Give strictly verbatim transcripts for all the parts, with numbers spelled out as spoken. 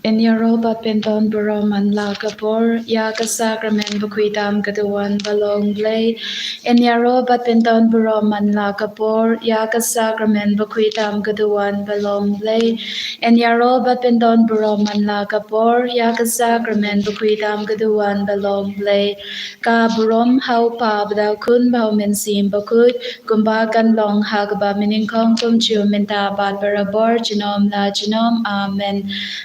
Yn ïaroh bad pyndon burom man la ka por ïa ka sakramen bakhuid tam ka duwan ba long Blei. Yn ïaroh bad pyndon burom man la ka por ïa ka sakramen bakhuid tam ka duwan ba long Blei. Yn ïaroh bad pyndon burom man la ka por ïa ka sakramen bakhuid tam ka duwan ba long Blei. Ka burom ha u Kpa bad ha u Khun bad ha u Mynsiem Bakhuid, kumba kan long ha kaba mynnyngkong kumjuh mynta bad barabor junom la junom. Amen.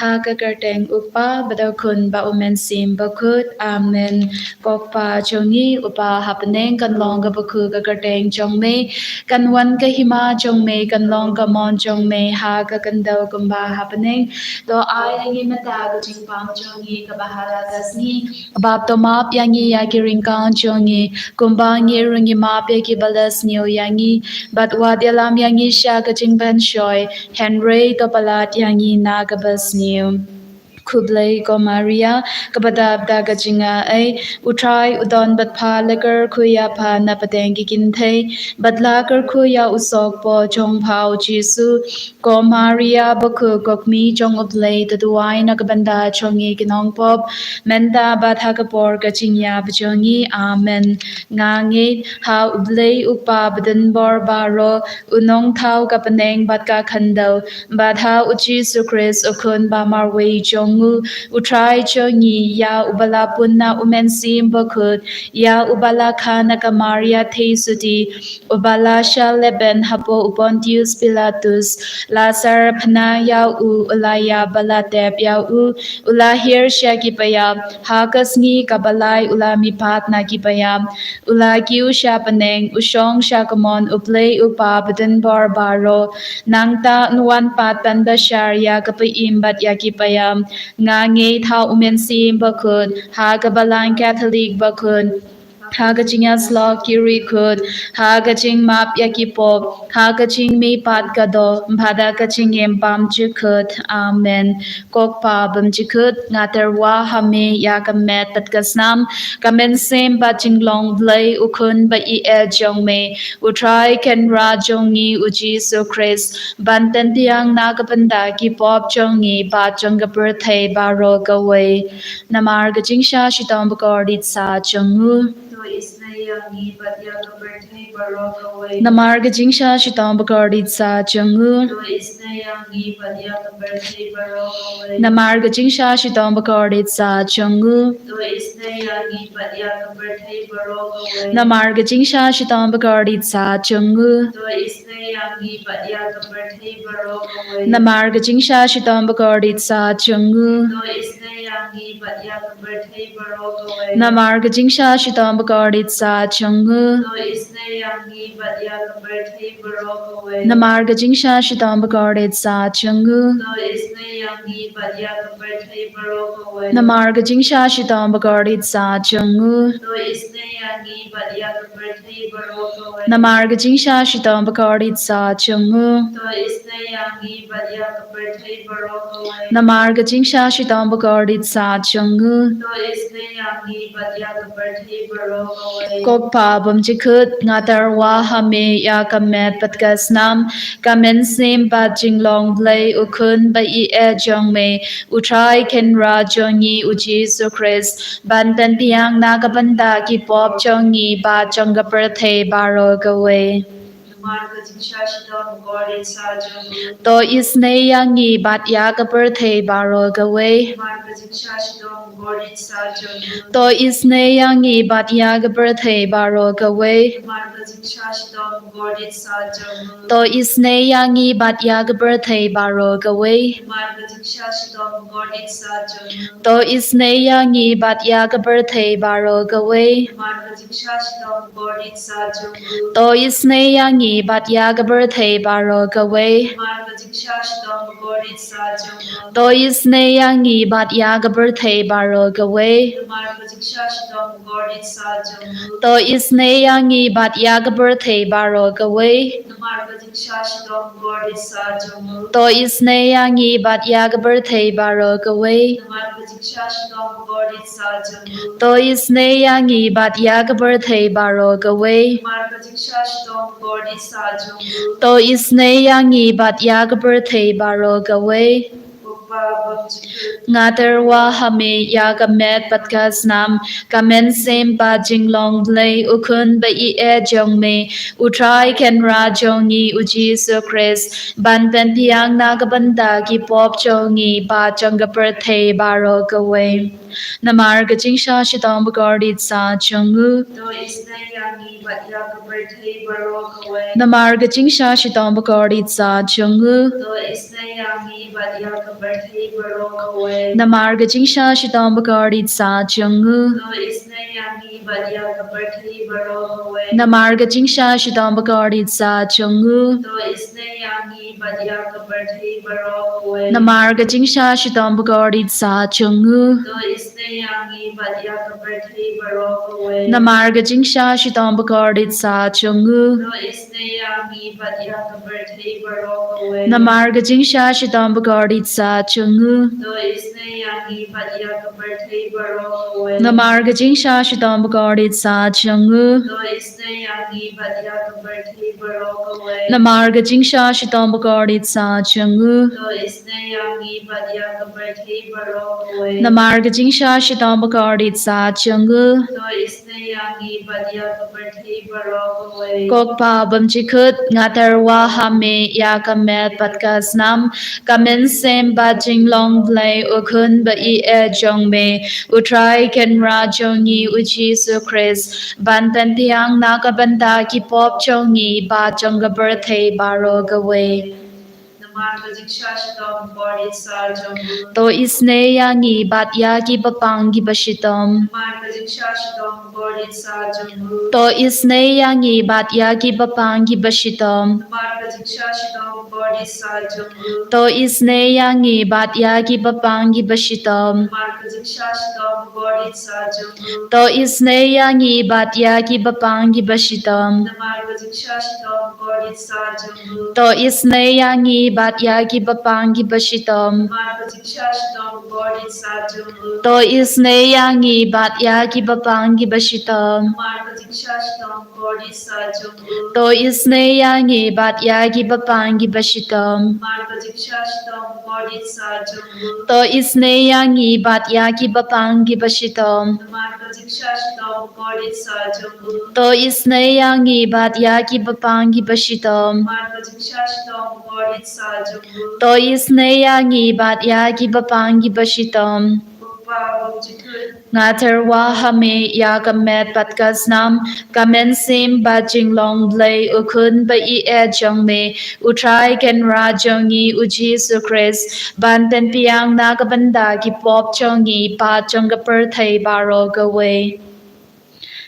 Ha ka kyrteng u Kpa bad u Khun bad u Mynsiem Bakhuid. Amen. Ko Kpa jong ngi uba ha bneng, kan long kaba khuid ka kyrteng jong me, kan wan ka hima jong me, kan long ka mon jong me ha ka khyndew kumba ha bneng. To ai ha ngi mynta ka jingpang jong ngi kaba ha la ka sngi. Bad to map ïa ngi ïa ki ryngkang jong ngi, kumba ngi ruh ngi map ïa kiba la sniew ïa ngi. Bad wat ïalam ïa ngi sha ka jingpynshoi, hynrei to pyllait ïa ngi na kaba sniew. Khublei ko Maria, kaba dap da ka jingaiei, u Trai u don bad pha, la kyrkhu ïa pha na pdeng ki kynthei, bad la kyrkhu ïa u sohpop jong pha u Jisu. Ko Maria bakhuid, ko Kmie jong u Blei, to duwai na ka bynta jong ngi ki nongpop, mynta bad ha ka por ka jingïap jong ngi. Amen. Nga ngeit ha u Blei u Kpa badonbor baroh, u nongthaw ka bneng bad ka khyndew, bad ha u Jisu Khrist u Khun ba marwei jong u, u Trai jong ngi, ïa uba la pun na u Mynsiem Bakhuid, ïa uba la kha na ka Maria theisotti, uba la shah lehbeiñ hapoh u Pontius Pilatus, la sarphna ïa u, u la ïap bad la tep ïa u, u la hiar sha ki païap, ha ka sngi kaba lai u la mihpat na ki païap, u la kiew sha bneng, u shong sha ka mon u Blei u Kpa badonbor baroh. Nangta un wan pat ban bishar ïa ka ba im bad ïa ki païap. Nga ngeit ha u Mynsiem Bakhuid, ha ka Balang Katholik bakhuid, ha ka jingïasyllok ki riewkhuid, ha ka jingmap ïa ki pop, ha ka jingmihpat ka doh, bad ha ka jingim bymjukut. Amen. Ko Kpa bymjukut, nga tyrwa ha me ïa ka met bad ka snam, ka mynsiem bad jinglong Blei u Khun ba ïeit jong me, u Trai Kynrad jong ngi u Jisu Khrist, ban tyntiang na ka bynta ki pop jong ngi bad jong ka pyrthei baroh kawei. Namar ka jingshah shitom bakordit satia jong u. To isynei ïa ngi bad ïa ka pyrthei baroh kawei. Namar ka jingshah shitom bakordit satia jong u. To isynei ïa ngi bad ïa ka pyrthei baroh kawei. Namar ka jingshah shitom bakordit satia jong u. To isynei ïa ngi bad ïa ka pyrthei baroh kawei. Namar ka jingshah shitom bakordit satia jong u. To isynei ïa ngi bad ïa ka pyrthei baroh kawei. Namar ka jingshah shitom bakordit satia jong u. To isynei ïa ngi bad ïa ka pyrthei baroh kawei. Namar ka jingshah shitom bakordit satia jong u. To isynei ïa ngi bad ïa ka pyrthei baroh kawei. Namar ka jingshah shitom bakordit satia jong u. To isynei ïa ngi bad ïa ka pyrthei baroh kawei. Namar ka jingshah shitom bakordit satia jong u. To isynei ïa ngi bad ïa ka pyrthei baroh kawei. Namar ka jingshah shitom bakordit satia jong u. To isynei ïa ngi bad ïa ka pyrthei baroh kawei. Namar ka jingshah shitom bakordit satia jong u. To isynei ïa ngi bad ïa ka pyrthei baroh kawei. Ko Kpa bymjukut, nga tyrwa ha me ïa ka met bad ka snam, ka mynsiem bad jinglong Blei u Khun ba ïeit jong me, u Trai Kynrad jong ngi u Jisu Khrist, ban tyntiang na ka bynta ki pop jong ngi bad jong ka pyrthei baroh kawei. Namar ka jingshah shitom bakordit satia jong u. To isynei ïa ngi bad ïa ka pyrthei baroh kawei. Namar ka jingshah shitom bakordit satia jong u. To isynei ïa ngi bad ïa ka pyrthei baroh kawei. Namar ka jingshah shitom bakordit satia jong u. To isynei ïa ngi bad ïa ka pyrthei baroh kawei. Namar ka jingshah shitom bakordit satia jong u. To isynei ïa ngi bad ïa ka pyrthei baroh kawei. Namar ka jingshah shitom bakordit satia jong u. To isynei ïa ngi bad ïa ka pyrthei baroh kawei. Namar ka jingshah shitom bakordit satia jong u. To isynei ïa ngi bad ïa ka pyrthei baroh kawei. Namar ka jingshah shitom bakordit satia jong u. To isynei ïa ngi bad ïa ka pyrthei baroh kawei. Namar ka jingshah shitom bakordit satia jong u. To isynei ïa ngi bad ïa ka pyrthei baroh kawei. Namar ka jingshah shitom bakordit satia jong u. To isynei ïa ngi bad ïa ka pyrthei baroh kawei. Namar ka jingshah shitom bakordit satia jong u. To isynei ïa ngi bad ïa ka pyrthei baroh kawei. Ko Nga tyrwa ha me ïa ka met bad ka snam, ka mynsiem bad jinglong Blei, u Khun ba ïeit jong me, u Trai Kynrad jong ngi u Jisu Khrist, ban pynbiang na ka bynta ki pop jong ngi bad jong ka pyrthei baroh kawei. Namar ka jingshah shitom ba kordit sah jong u. To isnei ïa ngi bad ïa ka pyrthei baroh kawei. Namar ka jingshah shitom ba kordit sah jong u. To isnei ïa ngi bad ïa ka pyrthei baroh kawei. Namar ka jingshah shitom ba kordit sah jong u. To isnei ïa ngi bad ïa ka pyrthei baroh kawei. Namar ka jingshah shitom ba kordit sah jong u. To isnei ïa ngi bad ïa ka pyrthei baroh kawei. Namar ka jingshah shitom ba kordit sah jong u. To isnei ïa ngi bad ïa ka pyrthei baroh kawei. Namar ka jingshah shitom ba kordit sah jong u. To isnei ïa ngi bad ïa ka pyrthei baroh kawei. Namar ka jingshah shitom ba kordit sah jong u. To isnei ïa ngi bad ïa ka pyrthei baroh kawei. Namar ka jingshah shitom ba kordit sah jong u. To isnei ïa ngi bad ïa ka pyrthei baroh kawei. Namar ka jingshah shitom ba kordit sah jong u. To isnei ïa ngi bad ïa ka pyrthei baroh kawei. Namar ka jingshah shitom ba kordit sah jong u. To isnei ïa ngi bad ïa ka pyrthei baroh kawei. Ko Kpa bymjukut, nga tyrwa ha me ïa ka met bad ka snam, ka mynsiem bad jinglong Blei, u Khun ba ïeit jong me, u Trai Kynrad jong ngi u Jisu Khrist, ban pynbiang na ka bynta ki pop jong ngi bad jong ka pyrthei baroh kawei. Namar ka jingshah shitom ba kordit sah jong u. To isnei ïa ngi bad ïa kiba pang kiba shitom. Namar ka jingshah shitom ba kordit sah jong u. To isnei ïa ngi bad ïa kiba pang kiba shitom. Namar ka jingshah shitom ba kordit sah jong u. To isnei ïa ngi bad ïa kiba pang kiba shitom. Namar ka jingshah shitom ba kordit sah jong u. To isnei ïa ngi bad ïa kiba pang kiba shitom. Namar ka jingshah shitom ba kordit sah jong u. To isnei ïa ngi bad ïa kiba pang kiba shitom. Namar ka jingshah shitom ba kordit sah jong u. To isnei ïa ngi bad ïa kiba pang kiba shitom. Namar ka jingshah shitom ba kordit sah jong u. To isnei ïa ngi bad ïa kiba pang kiba shitom. Namar ka jingshah shitom ba kordit sah jong u. To isnei ïa ngi bad ïa kiba pang kiba shitom. Namar ka jingshah shitom ba kordit sah jong u. To isnei ïa ngi bad ïa kiba pang kiba shitom. Namar ka jingshah shitom ba kordit sah jong u. To isnei ïa ngi bad ïa kiba pang kiba shitom. Ko Kpa bymjukut. Nga tyrwa ha me ïa ka met bad ka snam, ka mynsiem bad jinglong Blei, u Khun ba ïeit jong me, u Trai Kynrad jong ngi u Jisu Khrist, ban pynbiang na ka bynta ki pop jong ngi bad jong ka pyrthei baroh kawei.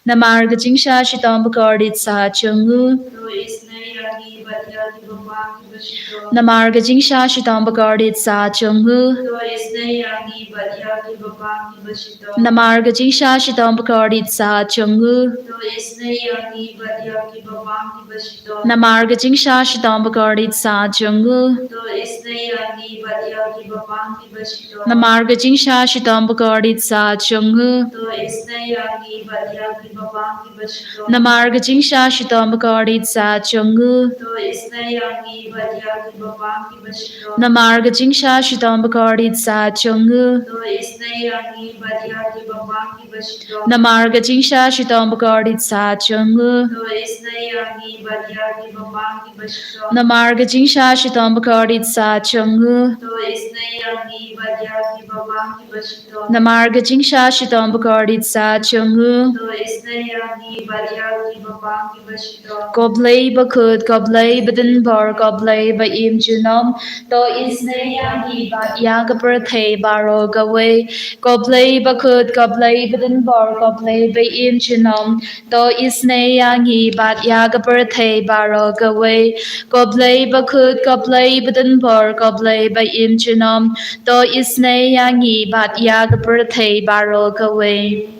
Namar ka jingshah shitom ba kordit sah jong u. To isnei ïa ngi bad ïa kiba pang kiba shitom. Namar ka jingshah shitom ba kordit sah jong u. To isnei ïa ngi bad ïa kiba pang kiba shitom. Namar ka jingshah shitom ba kordit sah jong u. To isnei ïa ngi bad ïa kiba pang kiba shitom. Namar ka jingshah shitom ba kordit sah jong u. To isnei ïa ngi bad ïa kiba pang kiba shitom. Namar ka jingshah shitom ba kordit sah jong u. To isnei ïa ngi bad ïa kiba pang kiba shitom. Namar ka jingshah shitom ba kordit sah jong u. To isnei ïa ngi bad ïa kiba pang kiba shitom. Namar ka jingshah shitom ba kordit sah jong u. To isnei ïa ngi bad ïa kiba pang kiba shitom. Namar ka jingshah shitom ba kordit sah jong u. To isnei ïa ngi bad ïa kiba pang kiba shitom. Namar ka jingshah shitom ba kordit sah jong u. To isnei ïa ngi bad ïa kiba pang kiba shitom. Namar ka jingshah shitom ba kordit sah jong u. To isnei ïa ngi bad ïa kiba pang kiba shitom. Ko Blei bakhuid, ko Blei badonbor, ko Blei ba im junom. To isnei ïa ngi bad ïa ka pyrthei baroh kawei. Ko Blei bakhuid, ko Blei badonbor, ko Blei ba im junom. To isnei ïa ngi bad ïa ka pyrthei baroh kawei. Ko Blei bakhuid, ko Blei badonbor, ko Blei ba im junom. To isnei ïa ngi bad ïa ka pyrthei baroh kawei.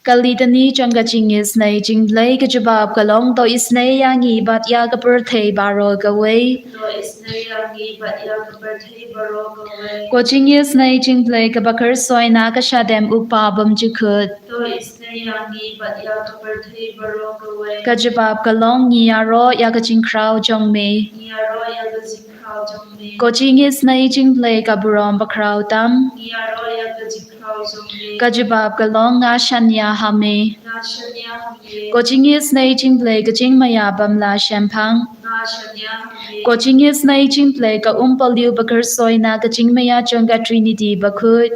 Ka litani jong ka jingisnei jong U Blei ka jubab ka long, to isnei ïa ngi bad ïa ka pyrthei baroh kawei. To isnei ïa ngi bad ïa ka pyrthei baroh kawei. Ka jingisnei jong U Blei kaba khuid shuh na ka shadem U Kpa bymjukut. To isnei ïa ngi bad ïa ka pyrthei baroh kawei. Ka jubab ka long, ngi ïaroh ïa ka jingkhraw jong me. Ngi ïaroh ïa ka jingkhraw Ko jingisynei jong U Blei ka burom bakhraw tam. Ka jubab ka long nga shaniah ha me. Ko jingisynei jong U Blei ka jingmaïa bym lah shemphang. Ko jingisynei jong U Blei ka um pohliew bakhuid na ka jingmaïa jong ka Trinity bakhuid.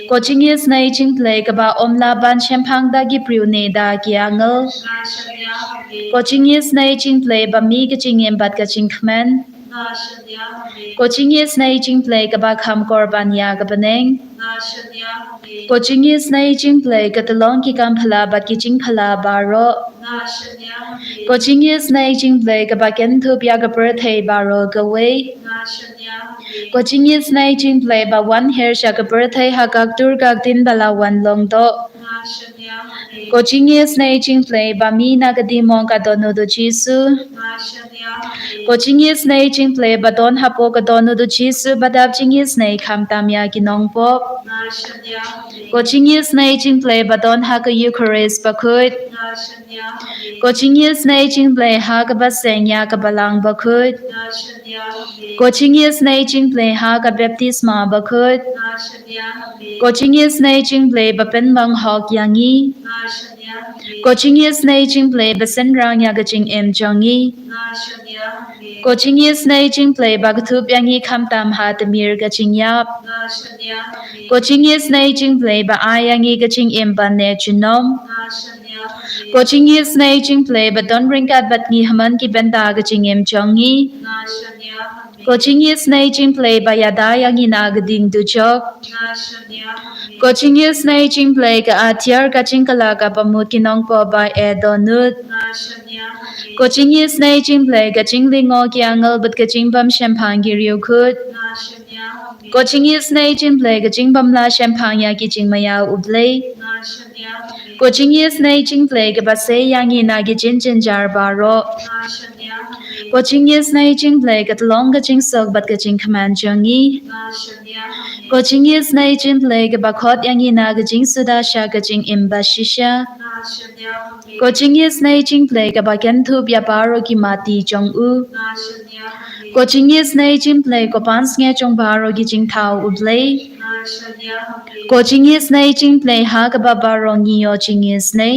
Ko jingisynei jong U Blei kaba ym lah ban shemphang da ki briew ne da ki angel. Ko jingisynei jong U Blei ba mih ka jingim bad ka jingkmen. Ko jingisynei jong U Blei kaba kham kor ban ïa ka bneng. Ko jingisynei jong U Blei ka tyllong ki kam phylla bad ki jingphylla baroh. Ko jingisynei jong U Blei kaba kynthup ïa ka pyrthei baroh kawei. Ko jingisynei jong U Blei ba wan hiar sha ka pyrthei ha ka ktur ka ktien ba la wan long doh. Ko jingisynei jong U Blei ba mih na ka diengmong ka dohnud U Jisu. Ko jingisynei jong U Blei ba don hapoh ka dohnud U Jisu ba dap jingisynei khamtam ïa ki nongpop. Ko jingisynei jong U Blei ba don ha ka Eukharist bakhuid. Ko jingisynei jong U Blei ha kaba seng ïa ka balang bakhuid. Ko jingisynei jong U Blei ha ka baptisma bakhuid. Ko jingisynei jong U Blei ba pynbang hok ïa ngi. Ko jingisynei jong U Blei ba synran ïa ka jingim jong ngi. Ko jingisynei jong U Blei ba kynthup ïa ngi khamtam ha tmier ka jingïap. Ko jingisynei jong U Blei ba ai ïa ngi ka jingim ban neh junom. Ko jingisynei jong U Blei ba don ryngkat bad ngi ha man ki bynta ka jingim jong ngi. Ko jingisynei jong U Blei ba ïada ïa ngi na ka ding dujok. Ko jingisynei jong U Blei ka atiar ka jingkylla kaba mut ki nongpop ba eh dohnud. Ko jingisynei jong U Blei ka jinglyngngoh ki angel bad ka jingbym shemphang ki riewkhuid. Ko jingisynei jong U Blei ka jingbym lah shemphang ïa ki jingmaïa U Blei. Ko jingisynei jong U Blei kaba sei ïa ngi na ki jingjynjar baroh. Ko jingisynei jong U Blei ka tyllong ka jingsuk bad ka jingkmen jong ngi. Ko jingisynei jong U Blei kaba khot ïa ngi na ka jingsuda sha ka jingim ba shisha. Ko jingisynei jong U Blei kaba kynthup ïa baroh ki mati jong u. Ko jingisynei jong U Blei ko pansngiat jong baroh ki jingthaw U Blei. Ko jingisynei jong U Blei ha kaba baroh ngi ïoh jingisynei.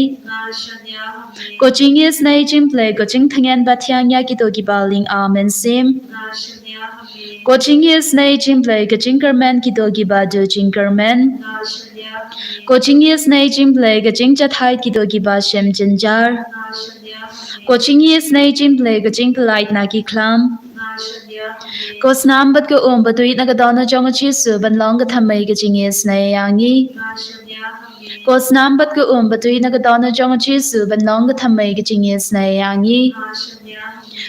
Ko jingisynei jong U Blei ko jingtngen ba thiang ïa kito kiba ling amen sim. Ko jingisynei jong U Blei ka jingkyrmen kito kiba duh jingkyrmen. Ko jingisynei jong U Blei ka jingjahthait kito kiba shem jynjar. Ko jingisynei jong U Blei ka jingpyllait na ki khlam. Ko snam bad ka um ba tuid na ka dohnud jong U Jisu ban long ka thymmei ka jingisynei ïa ngi. Ko snam bad ka um ba tuid na ka dohnud jong U Jisu ban long ka thymmei ka jingisynei ïa ngi.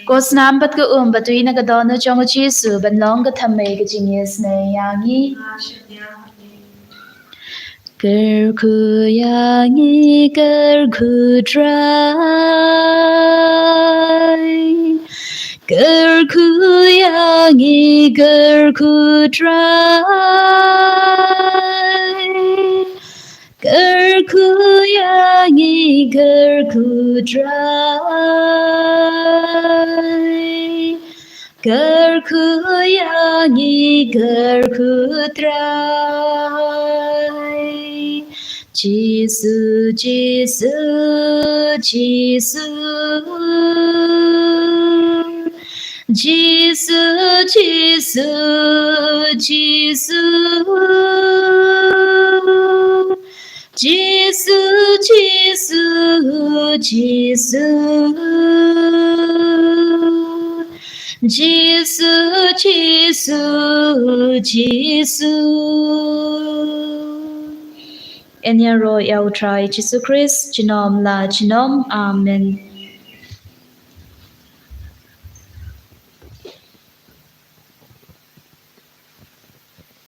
Ko snam bad ka um ba tuid na ka dohnud jong U Jisu ban long ka thymmei ka jingisynei ïa ngi. Kyrkhu ïa ngi kyrkhu Trai. Kyrkhu ïa ngi kyrkhu Trai. Kyrkhu ïa ngi kyrkhu Trai. Kyrkhu ïa ngi kyrkhu Trai. Jisu, Jisu, Jisu. Jisu, Jisu, Jisu. Jisu, Jisu, Jisu. Jisu, Jisu, Jisu. Yn ïaroh ïa U Trai Jisu Khrist junom la junom. Amen.